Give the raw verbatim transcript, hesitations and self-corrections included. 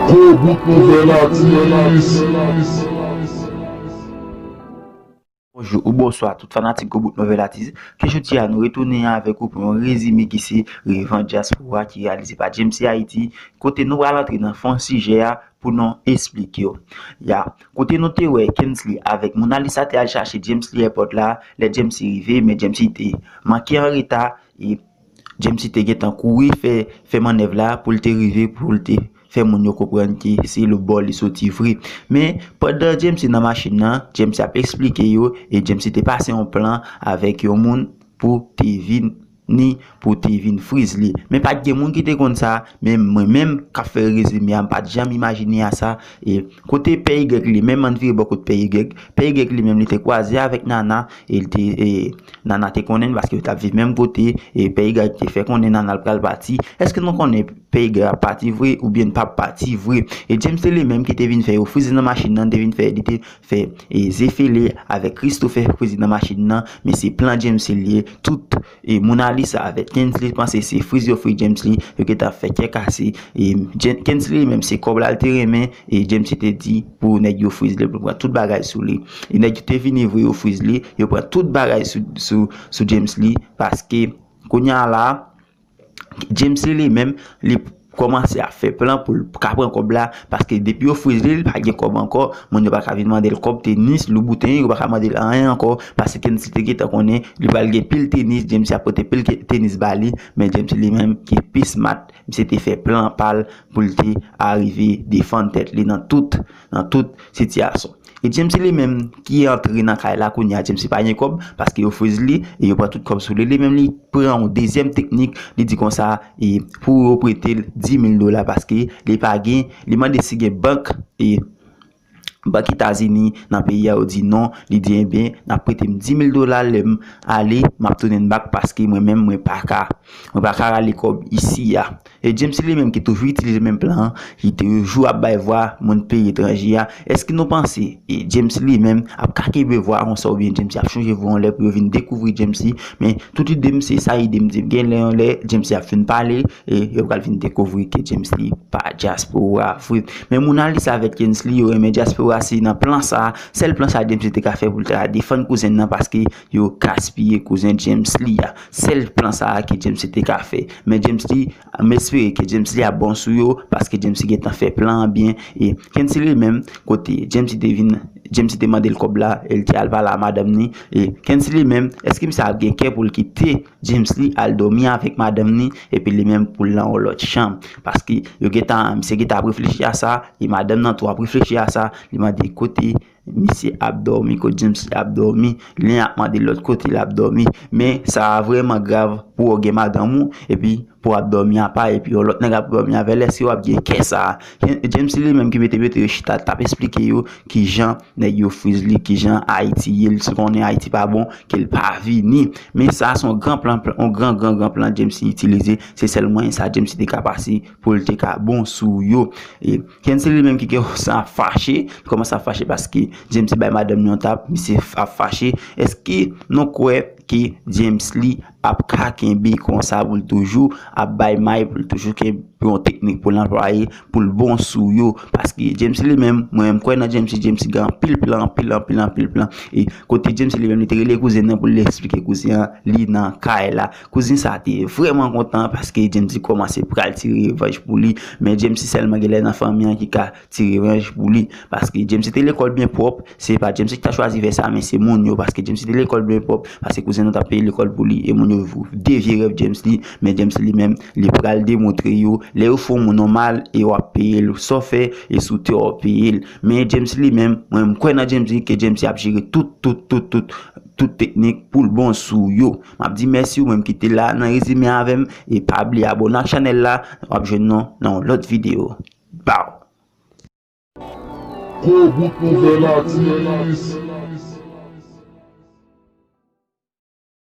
Gwo bout nouvèl atis. Bonjou ou bonswa tout fanatik Gwo Bout Nouvèl Atis. Ke jodi a nou retounen avèk ou pou yon rezime ki se Revanj Dyaspora ki reyalize pa James C Haiti, kote nou pral antre nan fon sijè a pou nou esplike yo. Ya, kote nou te wè Kensley avèk Monalisa te al chache James li èpòt la, lè James rive, men James te manke an reta, e James te gentan kouri fè, fè mannèv la pou l te rive, pou l te fè moun yo konprann ke se lòt bò li soti vre. Men, pandan James nan machin nan, James ap esplike yo, e James te pase yon plan avèk yon moun pou te vin ni pou te vin friz li. Men pa t gen moun ki te konn sa, men mwen menm k ap fè rezime a, m pa t janm imajine a sa. E kote Pè Y li menm, ann vire bò kot Pè Y. Pè Y li menm li te kwaze avèk Nana, e li te, e, Nana te konnen l paske yo t ap viv menm kote, e Pè Y te fè konnen Nana l pral pati. Èske nou konnen Pè Y ap pati vre oubyen l p ap pati vre? E James li menm ki te vin fè yo frize nan machin nan, te vin fè, li te fè, e, Zefele avèk Christopher frize nan machin nan, men se plan James li ye, tout, e, Monalisa avèk Kensley panse se friz yo friz James li, yo gentan fè kè kase, e, Jen-, Kensley menm se kòb la l te renmen, e James te di pou nèg yo friz li, pou pran tout bagay sou li. E nèg yo te vini vre yo friz li, yo pran tout bagay sou, sou, sou James li, paske kounye a la, James li menm, li kòmanse ap fè plan pou l ka pran kòb la, paske depi yo friz li, li pa gen kòb ankò, moun yo pa ka vin mande l kòb, tenis, Louboutin, yo pa ka mande l anyen ankò, paske Kensley te gentan konnen, li pral gen pil tenis, James ap pote pil ke-, tenis ba li, men James li menm ki pi smart, misye te fè plan pa l pou l te arive defann tèt li nan tout, nan tout sitiyasyon. E James li menm ki antre nan kay la kounye a, James pa gen kòb, paske yo friz li, e yo pran tout kòb sou li. Li menm li pran yon dezyèm teknik, li di konsa, e pou yo prete l di mil dola, paske li pa gen, li mande si gen bank, e bank Etazini nan peyi a, yo di non, li di, enben, n ap prete m di mil dola, lè m ale, m ap tounen bak, paske mwen menm, mwen pa ka, mwen pa ka rale kòb isi a. E James li menm ki toujou itilize menm plan an, ki toujou ap bay vwa moun peyi etranje a. Èske nou panse, e, James li menm ap ka kenbe vwa konsa oubyen James ap chanje vwa yon lè pou yo vin dekouvri James li? Men tout ide m se sa, ide m di m gen lè yon lè James ap fin pale, e yo pral vin dekouvri ke James li pa dyaspora vre. Men Monalisa avèk Kensley yo renmen dyaspora, se nan plan sa, sèl plan sa James te ka fè pou l ta defann kouzen nan paske yo gaspiye kouzen James li a. Sèl plan sa a ke James te ka fè. Men James li, m espere ke James li ap bon sou yo, paske James li gentan fè plan an byen. E Kensley li menm, kote James li te vin, James li te mande l kòb la, e l te al pale a madanm ni. E Kensley li menm, èske misye ap gen kè pou l kite James li al dòmi avèk madanm ni, epi li menm pou l nan yon lòt chanm? Paske yo gentan, misye gentan ap reflechi a sa, e madanm nan tou ap reflechi a sa, li mande kote misye ap dòmi, kote James ap dòmi, li ap mande lòt kote l ap dòmi. Men sa a vrèman grav pou w gen madanm ou, epi pou w ap dòmi apa, epi yon lòt nèg ap dòmi avè l, èske w ap gen kè sa a? James li menm ki mete mete yo chita, t ap esplike yo kijan nèg yo friz li, kijan Ayiti ye, l si konnen Ayiti pa bon, ke l pa vini. Men sa a se yon gran plan, yon gran, gran, gran plan James itilize, se sèl mwayen sa James te ka pase pou l te ka bon sou yo. E Kensley li menm ki kòmanse ap fache, li kòmanse ap fache paske James bay madanm li yon tap, misye ap fache. Èske nou kwè ke James li ap ka kenbe konsa pou l toujou ap bay may, pou l toujou kenbe yon teknik pou l anplwaye, pou l bon sou yo? Paske James li menm, mwen menm kwè nan James, James gen anpil plan, anpil, anpil, anpil plan. E kote James li menm, li te rele kouzen nan pou l eksplike kouzen an, li nan kay la. Kouzen sa te vrèman kontan paske James li kòmanse pral tire revanj pou li. Men James sèlman genlè nan fanmi an ki ka tire revanj pou li. Paske James te lekòl byen pwòp, se pa James ki ta chwazi fè sa, men se moun yo. Paske James te lekòl byen pwòp, paske kouzen nan t ap peye lekòl pou li, e moun yo devye rèv James li. Men James li menm, li pral demontre yo, lè yo fè yon moun yon mal, e w ap peye l, sa w fè, e sou tè w ap peye l. Men James li menm, mwen m kwè nan James li, ke James ap jere tout, tout, tout, tout, tout teknik pou l bon sou yo. M ap di mèsi ou menm ki te la nan rezime avè m, e pa bliye abòne ak chanèl la, w ap jwenn nou nan yon lòt videyo. Baw. Gwo bout nouvèl atis.